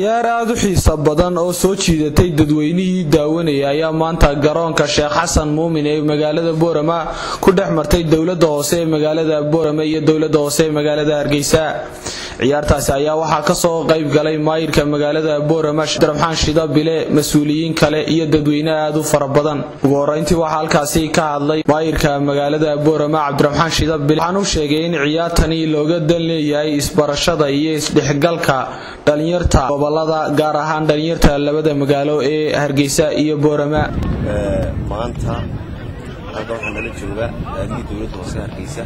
Ciyaar aad u xiiso badan oo soo jiidatay dadweynihii daawanayay ayaa maanta garoonka Sheekh Xasan Muumin ee magaalada Boorama ku dhex martay dowlada hoose ee magaalada Boorama iyo dowlada hoose ee magaalada Hargeysa. Ciyaartaasi ayaa waxaa kasoo qayb galay maayirka magaalada Boorama Abdiraxmaan Shida Bile, mas-uuliyiin kale iyo dadweyne aad u fara badan. Ugu horeyntii waxaa halkaasi ka hadlay maayirka magaalada Boorama Cabdiraxmaan Shida Bile, waxaan u sheegay in ciyaartani looga dan leeyahay isbarashada iyo isdhexgalka dhalinyarta gobolada, gaar ahaan dhalinyarta labada magaalo ee Hargeysa iyo Boorama. Maanta halkan waxaa nala jooga naadiga dowladda hoose Hargeysa,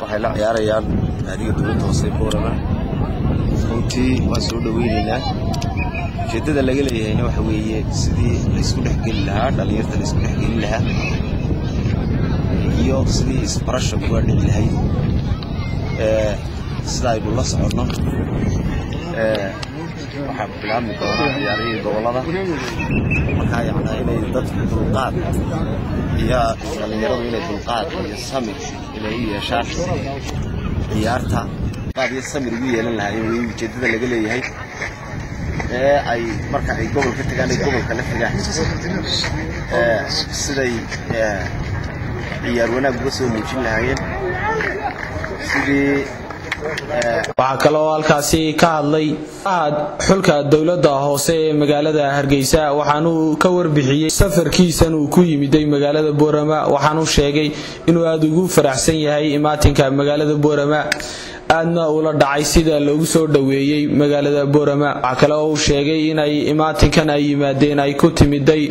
waxay la ciyaarayaan naadiga dowladda hoose Boorama. Runtii waan soo dhoweynaynaa. Ujeeddada laga leeyahayna waxa weeye sidii laysku dhexgeli lahaa dhallinyarta, laysku dhexgelin lahaa iyo sidii isbarasha uga dhici lahayd. Sida aynu la soconno, waxaa bilaabmi doonaa ciyaarihii gobollada. Markaa yacnaa inay dadku dulqaad iyo dhallinyaradu inay dulqaad iyo samir inay u yeeshaan ciyaarta, dulqaad iyo samir ugu yeelan lahaayeen wey ujeeddada laga leeyahay, ee ay marka ay gobol ka tagaan ay gobolka la tagaan siday ciyaar wanaag uga soo muujin lahaayeen sidii. Waxaa kale oo halkaasi ka hadlay xulka dowlada hoose ee magaalada Hargeysa, waxaanuu ka warbixiyey safarkiisan uu ku yimiday magaalada Boorama, waxaanuu sheegay inuu aada ugu faraxsan yahay imaatinka magaalada Boorama, aadna ula dhacay sida loogu soo dhoweeyey magaalada Boorama. Waxaa kale oo uu sheegay inay imaatinkan ay yimaadeen ay ku timiday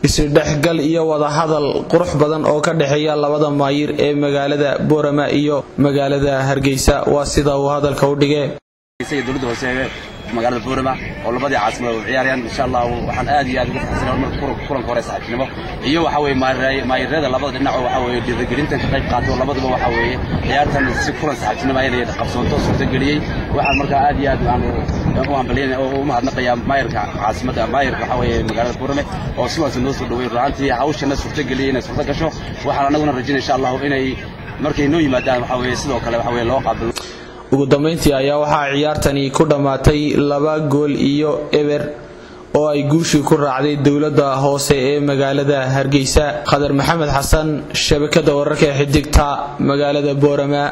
isdhexgal iyo wadahadal qurux badan oo ka dhexeeya labada maayir ee magaalada Boorama iyo magaalada Hargeysa, waa sida uu hadalka u dhigee. Dowladda hoose ee magaalada Boorama oo labadii caasimad u ciyaarayaan, insha Allah waxaan aad iyo aad ugu faraxsanahay marka kulanka hore saaxiibtinimo iyo waxa weeye maayirada labada dhinac oo waxa weeye dhiirigelintan ka qayb qaato, labaduba waxa weeye ciyaartan si kulan saaxiibtinimo inay qabsoonto suurtageliyey. Waxaan markaa aad iyo aad aan u hambalyeynaya oo u mahadnaqayaa maayirka caasimadda, maayirka waxa weeye magaalada Boorame oo si wanaagsan noo soo dhaweeyey, runaantii hawshana suurtageliyey inay suurta gasho. Waxaan anaguna rajaynaya insha Allah inay markay noo yimaadaan waxa weeye sidoo kale waxa weeye loo qaabilo. Ugu dambeyntii ayaa waxaa ciyaartani ku dhammaatay 2-0 oo ay guushii ku raacday dowlada hoose ee magaalada Hargeysa. Khadar Maxamed Xasan, shabakada wararka ee Xidigta, magaalada Boorama.